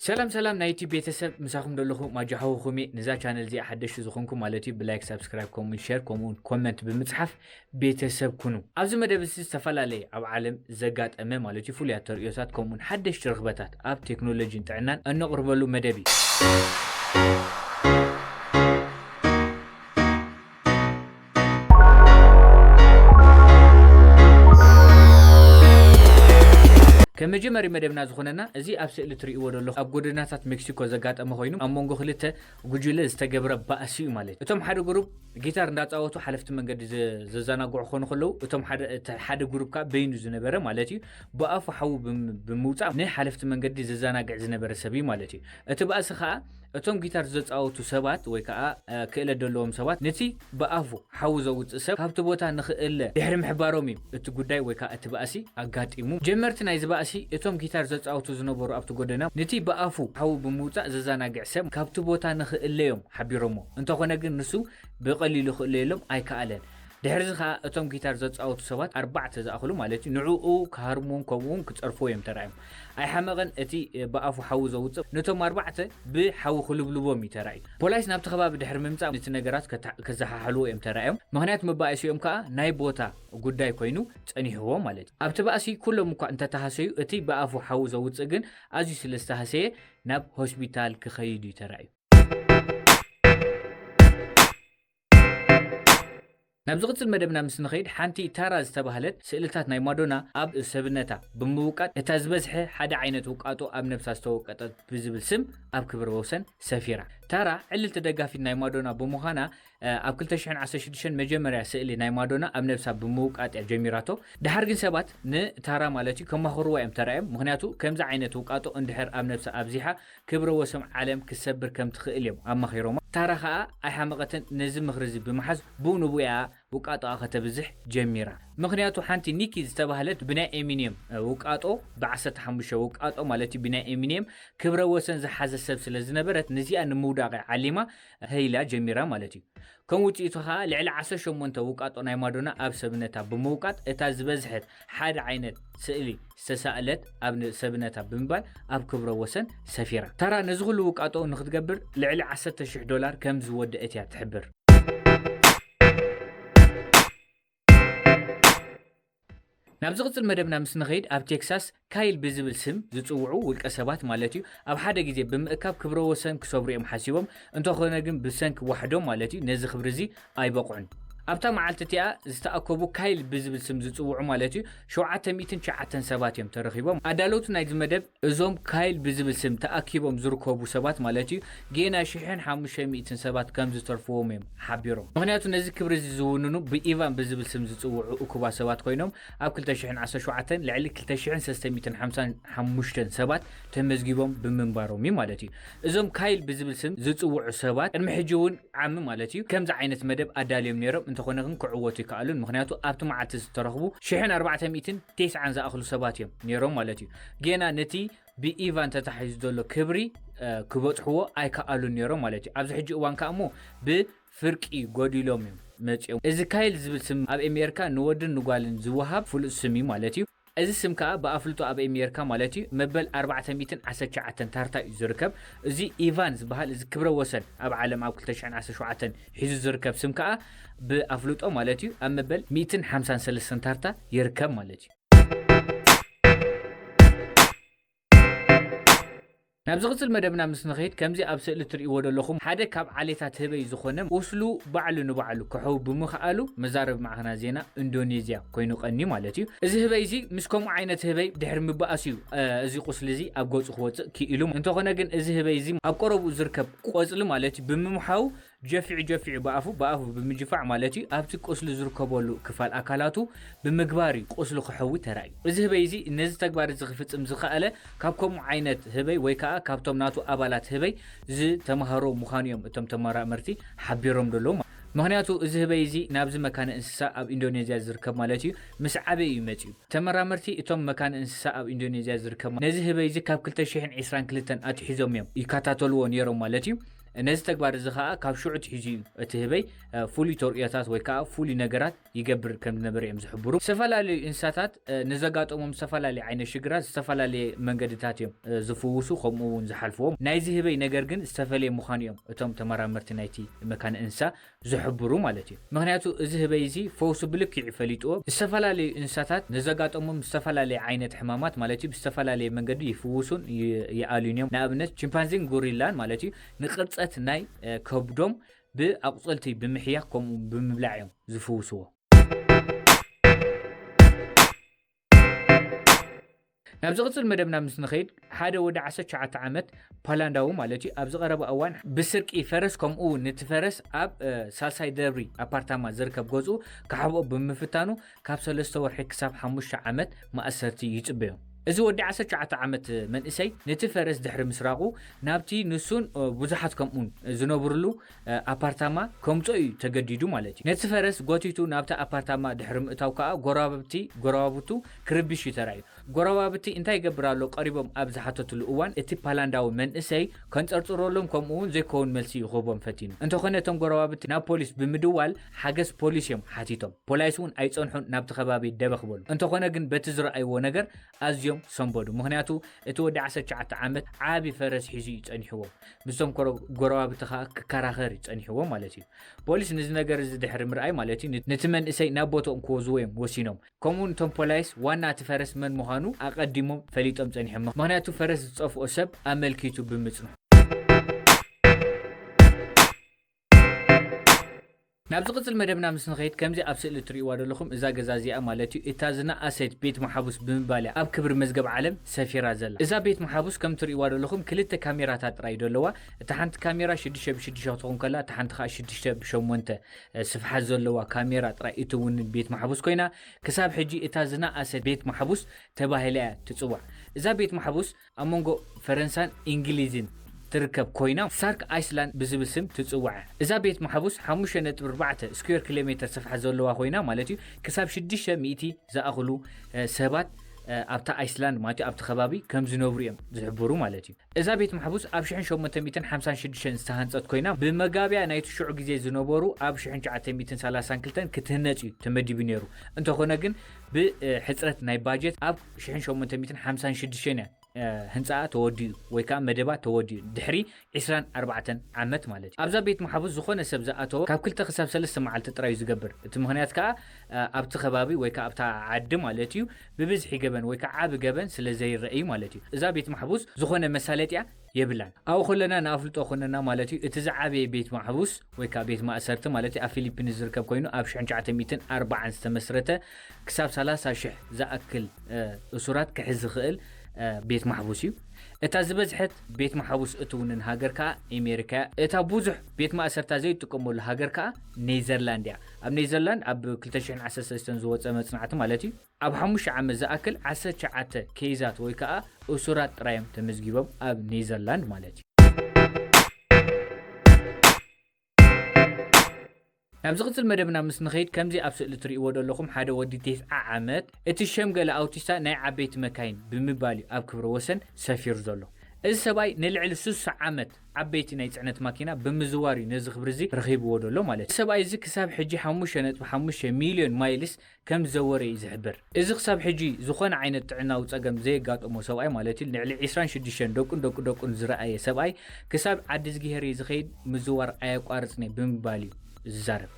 ሰላም ሰላም ናይቲ ቤተሰብ፣ ምሳኹም ደለኹ ማጃ ሓውኹም እየ። ንዛ ቻነል እዚኣ ሓደሽቲ ዝኾንኩም ማለት እዩ፣ ብላይክ፣ ሳብስክራይብ፣ ኮመንት፣ ሼር፣ ከምኡውን ኮመንት ብምጽሓፍ ቤተሰብ ኩኑ። ኣብዚ መደብ እዚ ዝተፈላለየ ኣብ ዓለም ዘጋጠመ ማለት እዩ ፍሉያት ተርእዮታት ከምኡውን ሓደሽቲ ርኽበታት ኣብ ቴክኖሎጂን ጥዕናን እነቕርበሉ መደብ እዩ። ከም መጀመሪ መደብና ዝኾነና፣ እዚ ኣብ ስእሊ ትርእይዎ ዘለኹ ኣብ ጎደናታት ሜክሲኮ ዘጋጠመ ኮይኑ፣ ኣብ መንጎ ክልተ ጉጅለ ዝተገብረ ባእሲ እዩ ማለት እዩ። እቶም ሓደ ግሩፕ ጊታር እንዳጻወቱ ሓለፍቲ መንገዲ ዘ-፣ ዘዘናግዑ ክኾኑ ከለዉ፣ እቶም ሓደ፣ እቲ ሓደ ግሩፕ ከኣ በይኑ ዝነበረ ማለት እዩ፣ ብኣፉ ሓዊ ብም-፣ ብምውጻእ ንሓለፍቲ መንገዲ ዘዘናግዕ ዝነበረ ሰብ እዩ ማለት እዩ። እቲ ባእሲ ከኣ እቶም ጊታር ዘጻወቱ ሰባት ወይ ከኣ፣ እ፣ ክእለት ዘለዎም ሰባት ነቲ ብኣፉ ሓዊ ዘውጽእ ሰብ ካብቲ ቦታ ንኽእለ ድሕሪ ምሕባሮም እዩ እቲ ጉዳይ ወይ ከኣ እቲ ባእሲ ኣጋጢሙ። ጀመርቲ ናይዚ ባእሲ እቶም ጊታር ዘጻወቱ ዝነበሩ ኣብቲ ጎደና ነቲ ብኣፉ ሓዊ ብምውጻእ ዘዘናግዕ ሰብ ካብቲ ቦታ ንኽእለ እዮም ሓቢሮሞ። እንተኾነ ግን ንሱ ብቐሊሉ ክእለየሎም ኣይከኣለን። ድሕርዚ ከኣ እቶም ጊታር ዘጻወቱ ሰባት ኣርባዕተ ዝኣኽሉ ማለት እዩ ንዕኡ ክሃርሙን ከምኡውን ክጸርፍዎ እዮም ተራእዮም። ኣይሓመቐን እቲ ብኣፉ ሓዊ ዘውጽእ ነቶም ኣርባዕተ ብሓዊ ክልብልቦም እዩ ተራእዩ። ፖላይስ ናብቲ ከባቢ ድሕሪ ምምጻእ ነቲ ነገራት ከታ-፣ ከዘሓሕልዎ እዮም ተራእዮም። ምኽንያት መባእሲኦም ከኣ ናይ ቦታ ጉዳይ ኮይኑ ጸኒሕዎ ማለት እዩ። ኣብቲ ባእሲ ኩሎም እኳ እንተተሃሰዩ፣ እቲ ብኣፉ ሓዊ ዘውጽእ ግን ኣዝዩ ስለ ዝተሃሰየ ናብ ሆስፒታል ክኸይድ እዩ ተራእዩ። ናብ ዝቕጽል መደብና ምስ ንኸይድ፣ ሓንቲ ታራ ዝተባህለት ስእልታት ናይ ማዶና ኣብ ሰብነታ ብምውቃጥ፣ እታ ዝበዝሐ ሓደ ዓይነት ውቃጦ ኣብ ነብሳ ዝተወቀጠት ብዝብል ስም ኣብ ክብረ ወሰን ሰፊራ። ታራ ዕልልቲ ደጋፊት ናይ ማዶና ብምዃና፣ እ፣ ኣብ ክልተ ሽሕን ዓሰርተ ሽዱሽተን መጀመርያ ስእሊ ናይ ማዶና ኣብ ነብሳ ብምውቃጥ እያ ጀሚራቶ። ደሓር ግን ሰባት ንታራ ማለት እዩ ከማኽርዋ እዮም ተራእዮም። ምኽንያቱ ከምዚ ዓይነት ውቃጦ እንድሕር ኣብ ነብሳ ኣብዚሓ ክብረ ወሰን ዓለም ክሰብር ከም ትኽእል እዮም ኣማኺሮማ። ታራ ኸኣ ኣይሓመቐትን፣ ነዚ ምኽሪ እዚ ብምሓዝ ብኡ ንብኡ እያ ውቃጦኣ ከተብዝሕ ጀሚራ። ምኽንያቱ ሓንቲ ኒኪ ዝተባህለት ብናይ ኤሚኒየም፣ እ፣ ውቃጦ ብዓሰርተ ሓሙሽተ ውቃጦ ማለት እዩ ብናይ ኤሚኒየም ክብረ ወሰን ዝሓዘ ሰብ ስለ ዝነበረት ነዚኣ ንምውዳቕ እያ ዓሊማ ሀይላ ጀሚራ ማለት እዩ። ከም ውጽኢቱ ኸኣ ልዕሊ ዓሰርተ ሸሞንተ ውቃጦ ናይ ማዶና ኣብ ሰብነታ ብምውቃጥ እታ ዝበዝሐት ሓደ ዓይነት ስእሊ ዝተሳእለት ኣብ ን-፣ ሰብነታ ብምባል ኣብ ክብረ ወሰን ሰፊራ። ታራ ነዚ ኩሉ ውቃጦ ንክትገብር ልዕሊ ዓሰርተ ሽሕ ዶላር ከም ዝወደአት እያ ትሕብር። ናብ ዝቕጽል መደብና ምስ ንኸይድ፣ ኣብ ቴክሳስ ካይል ብዝብል ስም ዝጽውዑ ውልቀ ሰባት ማለት እዩ፣ ኣብ ሓደ ግዜ ብምእካብ ክብረ ወሰን ክሰብሩ እዮም ሓሲቦም። እንተኾነ ግን ብሰንኪ ዋሕዶም ማለት እዩ ነዚ ክብሪ እዚ ኣይበቕዑን። ኣብታ መዓልቲ እቲኣ ዝተኣከቡ ካይል ብዝብል ስም ዝጽውዑ ማለት እዩ ሸውዓተ ሚእትን ትሽዓተን ሰባት እዮም ተረኺቦም። ኣዳለውቲ ናይዚ መደብ እዞም ካይል ብዝብል ስም ተኣኪቦም ዝርከቡ ሰባት ማለት እዩ ጌና ሽሕን ሓሙሽተ ሚእትን ሰባት ከም ዝተርፍዎም እዮም ሓቢሮም። ምኽንያቱ ነዚ ክብሪ እዚ ዝውንኑ ብኢቫን ብዝብል ስም ዝጽውዑ እኩባት ሰባት ኮይኖም ኣብ ክልተ ሽሕን ዓሰርተ ሸውዓተን ልዕሊ ክልተ ሽሕን ሰለስተ ሚእትን ሓምሳን ሓሙሽተን ሰባት ተመዝጊቦም ብምንባሮም እዩ ማለት እዩ። እዞም ካይል ብዝብል ስም ዝጽውዑ ሰባት ቅድሚ ሕጂ እውን ዓሚ ማለት እዩ ከምዚ ዓይነት መደብ ኣዳልዮም ነይሮም፣ እንተኾነ ግን ክዕወቱ ይከኣሉን። ምኽንያቱ ኣብቲ መዓልቲ ዝተረኽቡ ሽሕን ኣርባዕተ ሚእትን ተስዓን ዝኣኽሉ ሰባት እዮም ነይሮም ማለት እዩ። ጌና ነቲ ብኢቫን ተታሒዙ ዘሎ ክብሪ፣ እ፣ ክበጽሕዎ ኣይከኣሉን ነይሮም ማለት እዩ። ኣብዚ ሕጂ እዋን ከኣ እሞ ብፍርቂ ጎዲሎም እዮም መጺኦም። እዚ ካይል ዝብል ስም ኣብ ኣሜሪካ ንወድን ንጓልን ዝወሃብ ፍሉጥ ስም እዩ ማለት እዩ። እዚ ስም ከኣ ብኣፍልጦ ኣብ ኣሜሪካ ማለት እዩ መበል ኣርባዕተ ሚእትን ዓሰርተ ትሽዓተን ታርታ እዩ ዝርከብ። እዚ ኢቫን ዝበሃል እዚ ክብረ ወሰን ኣብ ዓለም ኣብ ክልተ ሽሕን ዓሰርተ ሸውዓተን ሒዙ ዝርከብ ስም ከኣ ብኣፍልጦ ማለት እዩ ኣብ መበል ሚእትን ሓምሳን ሰለስተን ታርታ ይርከብ ማለት እዩ። ናብ ዝቕጽል መደብና ምስ ንኸይድ፣ ከምዚ ኣብ ስእሊ ትርእይዎ ዘለኹም ሓደ ካብ ዓሌታት ህበይ ዝኾነ ቁስሉ ባዕሉ ንባዕሉ ክሕው ብምኽኣሉ መዛረቢ ማዕኸናት ዜና ኢንዶኔዝያ ኮይኑ ቀንዩ ማለት እዩ። እዚ ህበይ እዚ ምስ ከምኡ ዓይነት ህበይ ድሕሪ ምባኣስ እዩ፣ እ፣ እዚ ቁስሊ እዚ ኣብ ገጹ ክወጽእ ክኢሉ። እንተኾነ ግን እዚ ህበይ እዚ ኣብ ቀረብኡ ዝርከብ ቆጽሊ ማለት እዩ ብምምሓው ጀፊዑ ጀፊዑ ብኣፉ፣ ብኣፉ ብምጅፋዕ ማለት እዩ፣ ኣብቲ ቁስሊ ዝርከበሉ ክፋል ኣካላቱ ብምግባር እዩ ቁስሉ ክሕዊ ተራእዩ። እዚ ህበይ እዚ ነዚ ተግባር እዚ ክፍጽም ዝኸኣለ ካብ ከምኡ ዓይነት ህበይ ወይ ከኣ ካብቶም ናቱ ኣባላት ህበይ ዝተማሃሮ ምዃኑ እዮም እቶም ተመራመርቲ ሓቢሮም ዘለዉ። ምኽንያቱ እዚ ህበይ እዚ ናብዚ መካነ እንስሳ ኣብ ኢንዶኔዝያ ዝርከብ ማለት እዩ ምስ ዓበየ እዩ መጺኡ። ተመራመርቲ እቶም መካነ እንስሳ ኣብ ኢንዶኔዝያ ዝርከብ ነዚ ህበይ እዚ ካብ ክልተ ሽሕን ዕስራን ክልተን ኣትሒዞም እዮም ይከታተልዎ ነይሮም ማለት እዩ። ነዚ ተግባር እዚ ከዓ ካብ ሽዑ ትሒዙ እዩ እቲ ህበይ ፍሉይ ተርእዮታት ወይ ከዓ ፍሉይ ነገራት ይገብር ከም ዝነበረ እዮም ዝሕብሩ። ዝተፈላለዩ እንስሳታት ንዘጋጠሞም ዝተፈላለዩ ዓይነት ሽግራት ዝተፈላለየ መንገድታት እዮም ዝፍውሱ፣ ከምኡ እውን ዝሓልፍዎም። ናይዚ ህበይ ነገር ግን ዝተፈለየ ምዃኑ እዮም እቶም ተመራመርቲ ናይቲ መካነ እንስሳ ዝሕብሩ ማለት እዩ። ምክንያቱ እዚ ህበይ እዚ ፈውሱ ብልክዕ ፈሊጥዎ። ዝተፈላለዩ እንስሳታት ንዘጋጠሞም ዝተፈላለየ ዓይነት ሕማማት ማለት እዩ ብዝተፈላለየ መንገዲ ይፍውሱን ይኣልዩን እዮም። ንኣብነት ቺምፓንዚን ጎሪላን ማለት እዩ ንቅርፀት ናይ ከብዶም ብኣቁፅልቲ ብምሕያክ ከምኡ ብምብላዕ እዮም ዝፍውስዎ። ናብ ዝቕጽል መደብና ምስ ንኸይድ ሓደ ወዲ ዓሰርተ ትሽዓተ ዓመት ፓላንዳዊ ማለት እዩ ኣብ ዝቐረበ እዋን ብስርቂ ፈረስ ከምኡ እውን ነቲ ፈረስ ኣብ ሳልሳይ ደብሪ ኣፓርታማ ዝርከብ ገዝኡ ክሓብኦ ብምፍታኑ ካብ ሰለስተ ወርሒ ክሳብ ሓሙሽተ ዓመት ማእሰርቲ ይጽበዮ። እዚ ወዲ ዓሰርተ ትሽዓተ ዓመት መንእሰይ ነቲ ፈረስ ድሕሪ ምስራቑ ናብቲ ንሱን ብዙሓት ከምኡን ዝነብርሉ ኣፓርታማ ከምጾ እዩ ተገዲዱ ማለት እዩ። ነቲ ፈረስ ጎቲቱ ናብቲ ኣፓርታማ ድሕሪ ምእታው ከኣ ጎረባብቲ ጎረባብቱ ክርብሽ እዩ ተራእዩ። ጎረባብቲ እንታይ ይገብር ኣሎ ቀሪቦም ኣብ ዝሓተትሉ እዋን እቲ ፓላንዳዊ መንእሰይ ከንጸርጽረሎም ከምኡ እውን ዘይከውን መልሲ ይኽቦም ፈቲኑ። እንተኾነ እቶም ጎረባብቲ ናብ ፖሊስ ብምድዋል ሓገዝ ፖሊስ እዮም ሓቲቶም። ፖላይስ እውን ኣይጸንሑን ናብቲ ከባቢ ደበኽ በሉ። እንተኾነ ግን በቲ ዝረኣይዎ ነገር ኣዝዮም ሰንበዱ። ምኽንያቱ እቲ ወዲ ዓሰርተ ትሽዓተ ዓመት ዓቢ ፈረስ ሒዙ እዩ ጸኒሕዎም። ምስቶም ጎረባብቲ ከዓ ክከራኸር እዩ ጸኒሕዎም ማለት እዩ። ፖሊስ ነዚ ነገር እዚ ድሕሪ ምርኣይ ማለት እዩ ነቲ መንእሰይ ናብ ቦታኦም ክወዝዎ እዮም ወሲኖም። ከምኡ ንቶም ፖላይስ ዋና እቲ ፈረስ መን ምዃኑ ኣቐዲሞም ፈሊጦም ጸኒሖም። ምኽንያቱ ፈረስ ዝጸፍኦ ሰብ ኣመልኪቱ ብምጽንሑ። ናብ ዝቕጽል መደብና ምስ ንኸይድ ከምዚ ኣብ ስእሊ ትርእይዋ ዘለኹም እዛ ገዛ እዚኣ ማለት እዩ እታ ዝነኣሰት ቤት መሓቡስ ብምባል እያ ኣብ ክብሪ መዝገብ ዓለም ሰፊራ ዘላ። እዛ ቤት መሓቡስ ከም ትርእይዋ ዘለኹም ክልተ ካሜራታት ጥራይ ደለዋ። እታ ሓንቲ ካሜራ ሽዱሽተ ብሽዱሽተ ክትኸውን ከላ እታ ሓንቲ ከዓ ሽዱሽተ ብሸሞንተ ስፍሓት ዘለዋ ካሜራ ጥራይ እትውንን ቤት ማሕቡስ ኮይና ክሳብ ሕጂ እታ ዝነኣሰት ቤት ማሕቡስ ተባሂላ እያ ትጽዋዕ። እዛ ቤት ማሕቡስ ኣብ መንጎ ፈረንሳን እንግሊዝን ትርከብ ኮይና ሳርክ ኣይስላንድ ብዝብል ስም ትጽዋዕ። እዛ ቤት ማሕቡስ ሓሙሽተ ነጥቢ ኣርባዕተ ስኩዌር ኪሎ ሜትር ስፍሓት ዘለዋ ኮይና ማለት እዩ ክሳብ ሽዱሽተ ሚእቲ ዝኣኽሉ ሰባት ኣብታ ኣይስላንድ ማለት ኣብቲ ከባቢ ከም ዝነብሩ እዮም ዝሕብሩ ማለት እዩ። እዛ ቤት ማሕቡስ ኣብ ሽሕን ሸሞንተ ሚእትን ሓምሳን ሽዱሽተን ዝተሃንጸት ኮይና ብመጋቢያ ናይቲ ሽዑ ግዜ ዝነበሩ ኣብ ሽሕን ትሽዓተ ሚእትን ሰላሳን ክልተን ክትህነጽ እዩ ተመዲቡ ነይሩ። እንተኾነ ግን ብሕጽረት ናይ ባጀት ኣብ ሽሕን ሸሞንተ ሚእትን ሓምሳን ሽዱሽተን እያ ህንጻኣ ተወዲኡ ወይ ከዓ መደባ ተወዲኡ ድሕሪ ዕስራን ኣርባዕተን ዓመት ማለት እዩ። ኣብዛ ቤት ማሕቡስ ዝኾነ ሰብ ዝኣተወ ካብ ክልተ ክሳብ ሰለስተ መዓልቲ ጥራይ እዩ ዝገብር። እቲ ምኽንያት ከዓ ኣብቲ ከባቢ ወይ ከዓ ኣብታ ዓዲ ማለት እዩ ብብዝሒ ገበን ወይ ከዓ ዓቢ ገበን ስለ ዘይረኣይ ማለት እዩ። እዛ ቤት ማሕቡስ ዝኾነ መሳለጥያ የብላን። ኣብኡ ከለና ንኣፍልጦ ኮነና ማለት እዩ እቲ ዝዓበየ ቤት ማሕቡስ ወይ ከዓ ቤት ማእሰርቲ ማለት እዩ ኣብ ፊሊፒንስ ዝርከብ ኮይኑ ኣብ ሽሕን ትሽዓተ ሚእትን ኣርባዓን ዝተመስረተ ክሳብ ሰላሳ ሽሕ ዝኣክል እሱራት ክሕዝ ዝኽእል ቤት ማሕቡስ እዩ። እታ ዝበዝሐት ቤት ማሕቡስ እትውንን ሃገር ከዓ ኣሜሪካ እያ። እታ ብዙሕ ቤት ማእሰርታ ዘይጥቀመሉ ሃገር ከዓ ኔዘርላንድ እያ። ኣብ ኔዘርላንድ ኣብ ክልተ ሽሕን ዓሰርተ ሰለስተን ዝወፀ መፅናዕቲ ማለት እዩ ኣብ ሓሙሽተ ዓመት ዝኣክል ዓሰርተ ትሽዓተ ኬዛት ወይ ከዓ እሱራት ጥራዮም ተመዝጊቦም ኣብ ኔዘርላንድ ማለት እዩ። ናብ ዝቕጽል መደብና ምስ ንኸይድ ከምዚ ኣብ ስእሊ ትርእይዎ ዘለኹም ሓደ ወዲ ተስዓ ዓመት እቲ ሸምገለ ኣውቲስታ ናይ ዓበይቲ መካይን ብምባል እዩ ኣብ ክብረ ወሰን ሰፊሩ ዘሎ። እዚ ሰብኣይ ንልዕሊ ስሳ ዓመት ዓበይቲ ናይ ጽዕነት ማኪና ብምዝዋር እዩ ነዚ ክብሪ እዚ ረኺብዎ ዘሎ ማለት እዩ። ሰብኣይ እዚ ክሳብ ሕጂ ሓሙሽተ ነጥቢ ሓሙሽተ ሚልዮን ማይልስ ከም ዝዘወረ እዩ ዝሕብር። እዚ ክሳብ ሕጂ ዝኾነ ዓይነት ጥዕናዊ ጸገም ዘየጋጠሞ ሰብኣይ ማለት እዩ ልዕሊ ዕስራን ሽዱሽተን ደቁን ደቂ ደቁን ዝረኣየ ሰብኣይ ክሳብ ዓዲ ዝግሄር እዩ ዝኸይድ ምዝዋር ኣየቋርጽን እየ ብምባል እዩ ዝዛረብ።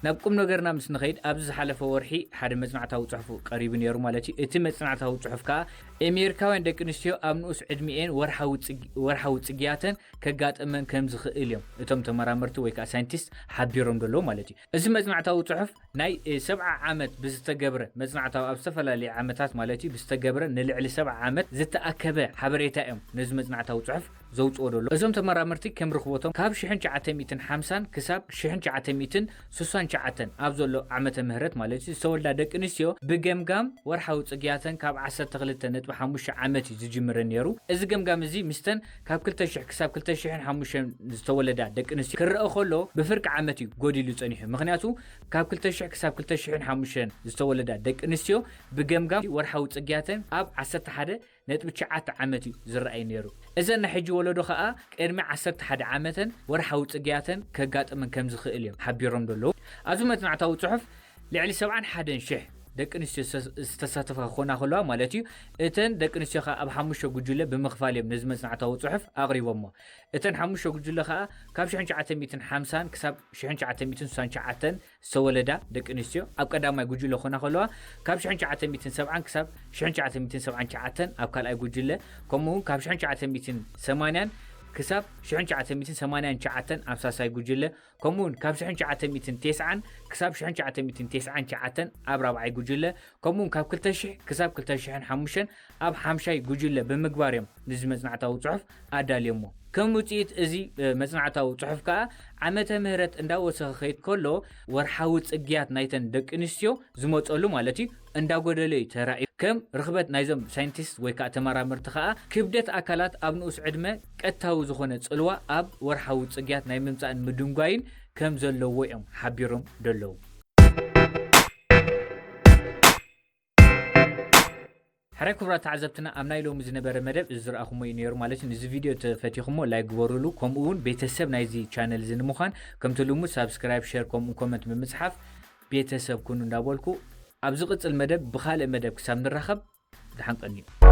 ናብ ቁም ነገርና ምስ ንኸይድ ኣብዚ ዝሓለፈ ወርሒ ሓደ መጽናዕታዊ ጽሑፍ ቀሪቡ ነይሩ ማለት እዩ። እቲ መጽናዕታዊ ጽሑፍ ከኣ ኣሜሪካውያን ደቂ ኣንስትዮ ኣብ ንኡስ ዕድሚኤን ወርሓዊ ጽግ- ወርሓዊ ጽግያተን ከጋጥመን ከም ዝኽእል እዮም እቶም ተመራመርቲ ወይ ከዓ ሳይንቲስት ሓቢሮም ዘለዉ ማለት እዩ። እዚ መጽናዕታዊ ጽሑፍ ናይ ሰብዓ ዓመት ብዝተገብረ መጽናዕታዊ ኣብ ዝተፈላለዩ ዓመታት ማለት እዩ ብዝተገብረ ንልዕሊ ሰብዓ ዓመት ዝተኣከበ ሓበሬታ እዮም ነዚ መጽናዕታዊ ጽሑፍ ዘውፅኦ ዘሎ። እዞም ተመራመርቲ ከም ርኽቦቶም ካብ ሽሕን ትሽዓተ ሚእትን ሓምሳን ክሳብ ሽሕን ትሽዓተ ሚእትን ስሳን ትሽዓተን ኣብ ዘሎ ዓመተ ምህረት ማለት እዩ ዝተወልዳ ደቂ ኣንስትዮ ብገምጋም ወርሓዊ ፅግያተን ካብ ዓሰርተ ክልተ ነጥቢ ሓሙሽተ ዓመት እዩ ዝጅምረን ነይሩ። እዚ ገምጋም እዚ ምስተን ካብ ክልተ ሽሕ ክሳብ ክልተ ሽሕን ሓሙሽተን ዝተወለዳ ደቂ ኣንስትዮ ክረአ ከሎ ብፍርቂ ዓመት እዩ ጎዲሉ ፀኒሑ። ምክንያቱ ካብ ክልተ ሽሕ ክሳብ ክልተ ሽሕን ሓሙሽተን ዝተወለዳ ደቂ ኣንስትዮ ብገምጋም ወርሓዊ ፅግያተን ኣብ ዓሰርተ ሓደ ነጥቢ ትሽዓተ ዓመት እዩ ዝረኣይ ነይሩ። እዘን ናይ ሕጂ ወለዶ ከኣ ቅድሚ ዓሰርተ ሓደ ዓመተን ወርሓዊ ጽግያተን ከጋጥመን ከም ዝኽእል እዮም ሓቢሮም ዘለዉ። ኣብዚ መጽናዕታዊ ጽሑፍ ልዕሊ ሰብዓን ሓደን ሽሕ ደቂ ኣንስትዮ ዝተሳተፋ ክኾና ከለዋ ማለት እዩ። እተን ደቂ ኣንስትዮ ከኣ ኣብ ሓሙሽተ ጉጅለ ብምኽፋል እዮም ነዚ መጽናዕታዊ ጽሑፍ ኣቕሪቦሞ። እተን ሓሙሽተ ጉጅለ ከኣ ካብ ሽሕን ትሽዓተ ሚእትን ሓምሳን ክሳብ ሽሕን ትሽዓተ ሚእትን ስሳን ትሽዓተን ዝተወለዳ ደቂ ኣንስትዮ ኣብ ቀዳማይ ጉጅለ ኮና ከለዋ፣ ካብ ሽሕን ትሽዓተ ሚእትን ሰብዓን ክሳብ ሽሕን ትሽዓተ ሚእትን ሰብዓን ትሽዓተን ኣብ ካልኣይ ጉጅለ፣ ከምኡ እውን ካብ ሽሕን ትሽዓተ ሚእትን ሰማንያን ክሳብ ሽሕን ትሽዓተ ሚእትን ሰማንያን ትሽዓተን ኣብ ሳልሳይ ጉጅለ፣ ከምኡ እውን ካብ ሽሕን ትሽዓተ ሚእትን ተስዓን ክሳብ ሽሕን ትሽዓተ ሚእትን ተስዓን ትሽዓተን ኣብ ራብዓይ ጉጅለ፣ ከምኡ እውን ካብ ክልተ ሽሕ ክሳብ ክልተ ሽሕን ሓሙሽተን ኣብ ሓምሻይ ጉጅለ ብምግባር እዮም ንዚ መጽናዕታዊ ጽሑፍ ኣዳልዮሞ። ከም ውጽኢት እዚ መጽናዕታዊ ጽሑፍ ከኣ ዓመተ ምህረት እንዳወሰኸ ከይድ ከሎ ወርሓዊ ጽግያት ናይተን ደቂ ኣንስትዮ ዝመጸሉ ማለት እዩ እንዳጎደለ እዩ ተራእዩ። ከም ርኽበት ናይዞም ሳይንቲስት ወይ ከዓ ተመራመርቲ ከኣ ክብደት ኣካላት ኣብ ንኡስ ዕድመ ቀጥታዊ ዝኾነ ጽልዋ ኣብ ወርሓዊ ጽግያት ናይ ምምጻእን ምድንጓይን ከም ዘለዎ እዮም ሓቢሮም ደለዉ። ሕራይ ክቡራት ተዓዘብትና ኣብ ናይ ሎሚ ዝነበረ መደብ እዚ ዝረኣኹሞ እዩ ነይሩ ማለት እዩ። ንዚ ቪድዮ ተፈቲኹሞ ላይክ ግበሩሉ፣ ከምኡ እውን ቤተሰብ ናይዚ ቻነል እዚ ንምዃን ከምቲ ልሙድ ሳብስክራይብ፣ ሸር ከምኡ ኮመንት ብምፅሓፍ ቤተሰብ ኩኑ እንዳበልኩ ኣብ ዝቕፅል መደብ ብኻልእ መደብ ክሳብ ንራኸብ ደሓን ቀንዩ።